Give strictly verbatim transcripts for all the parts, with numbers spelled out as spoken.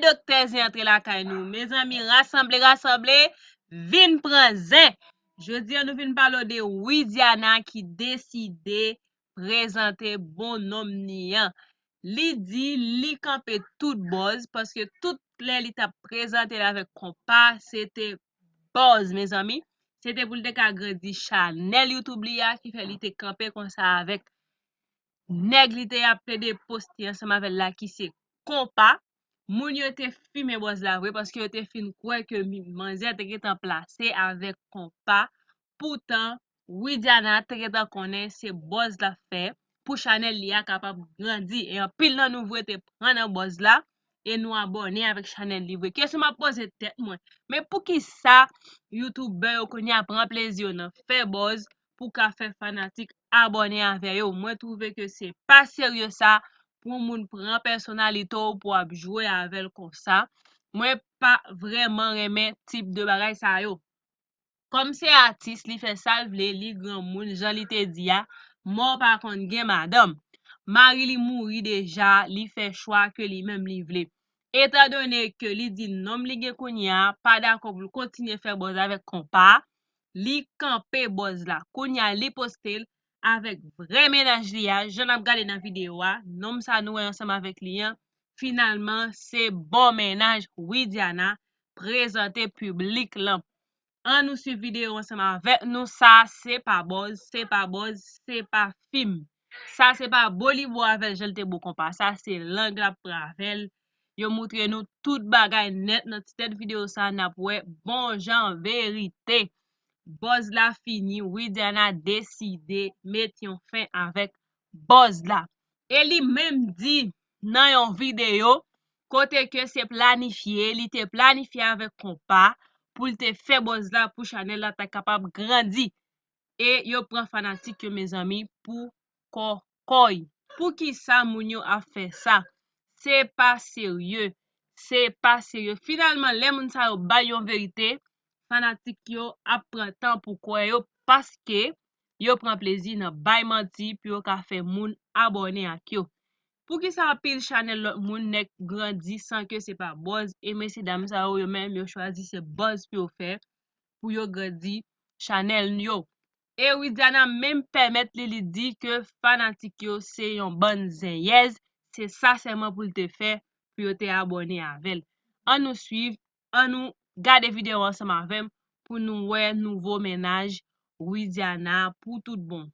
Doktè Zen antre lakay nou. Mezanmi, rasanble, rasanble, vin pran zen. Jodi a, nou vin pale w de Widiana ki deside prezante bon nonm ni an. Li di li kanpe tout buzz, paske tout lè li t ap prezante l avèk konpa, se te buzz, mezanmi. Se te pou l te ka grandi chanèl YouTube li a, ki fè li te kanpe konsa avèk nèg li te ap plede poste ansanm avè l la, ki se konpa. Moun yo te fimen buzz la vre, paske yo te fin kwè ke mi-, manzè te gentan plase avèk konpa. Poutan, Widiana te gentan konnen se buzz l ap fè pou chanèl li a kapab grandi. E anpil nan nou vre te pran nan buzz la e nou abòne avèk chanèl li vre. Kesyon m ap poze tèt mwen, men poukisa youtubè yo kounye a pran plezi yo nan fè buzz pou ka fè fanatik abòne avè yo? Mwen twouve ke se pa serye sa pou yon moun pran pèsonalite w pou ap jwe avè l konsa. Mwen pa vrèman renmen tip de bagay sa yo. Kòm se atis, li fè sa l vle, li granmoun, jan li te di a, mò pa konn gen madanm. Mari li mouri deja, li fè chwa ke li menm li vle. Etandone ke li di nonm li gen kounye a pa dakò pou l kontinye fè buzz avèk konpa, li kanpe buzz la. Kounye a, li poste l avèk vrè mennaj li a, jan n ap gade nan videyo a, nonm sa nou wè ansanm avèk li an, finalman, se bon mennaj Widiana prezante piblik lan. Ann nou swiv videyo ansanm avèk nou. Sa se pa buzz, se pa buzz, se pa fim. Sa se pa bo li bo avè l jan l te bo konpa. Sa se lang l ap pran avè l. Yo moutre nou tout bagay nèt nan ti tèt videyo sa, n ap wè bon jan verite. Buzz la fini, Widiana deside met yon fen avèk buzz la. E li menm di nan yon videyo, kote ke se planifye, li te planifye avèk konpa pou l te fè buzz la pou chanèl la ta kapab grandi. E yo pran fanatik yo, mezanmi, pou kòkòy. Poukisa moun yo ap fè sa? Se pa serye. Se pa serye. Finalman, lè moun sa yo bay yon verite, fanatik yo ap pran tan pou kwè yo, paske yo pran plezi nan bay manti pou yo ka fè moun abòne ak yo. Poukisa anpil chanèl lòt moun nèk grandi san ke se pa buzz, e mesye dam sa yo, yo menm yo chwazi se buzz pou yo fè, pou yo grandi chanèl yo? E Widiana menm pèmèt li, li di ke fanatik yo se yon bann zenyèz, se sa sèlman pou l te fè pou yo te abòne avè l. Ann nou swiv, ann nou gade videyo ansanm avè m pou nou wè nouvo mennaj Widiana pou tout bon,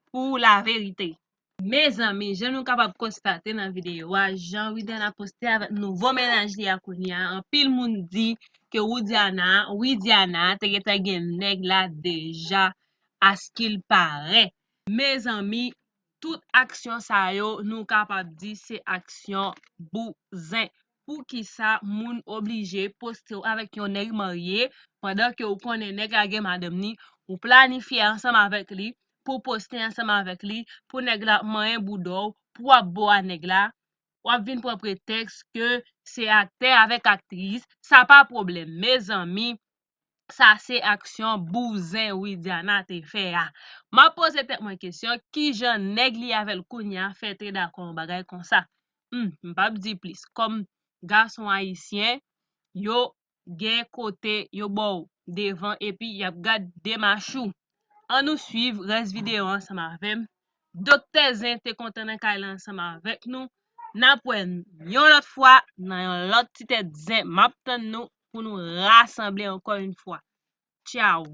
pou laverite. Mezanmi, jan nou kapab konstate nan videyo a, jan Widiana poste avèk nouvo mennaj li a kounye a, anpil moun di ke Widiana, Widiana te gentan gen nèg la deja, askil parè. Mezanmi, tout aksyon sa yo, nou kapab di se aksyon bouzen. Poukisa moun oblije poste w avèk yon nèg marye, pandan ke w konnen nèg la gen madanm ni, ou planifye ansanm avèk li, pou poste ansanm avèk li, pou nèg la ap manyen bouda w, pou w ap bo a nèg la, w ap vin pran pretèks ke se aktè avèk aktris, sa pa pwoblèm. Mezanmi, sa se aksyon bouzen Widiana te fè a. M ap poze tèt mwen kesyon, kijan nèg li avè l kounye a fè te dakò yon bagay konsa? Hmm, m p ap di plis. Kòm gason ayisyen, yo gen kote yo ba w devan epi y ap gad demach ou. Ann nou swiv rès videyo ansanm avè m. Doktè Zen te kontan nan kay la ansanm avèk nou. N ap wè n yon lòt fwa nan yon lòt ti tèt zen. M ap tann nou pou nou rasanble ankò yon fwa. Tchaw!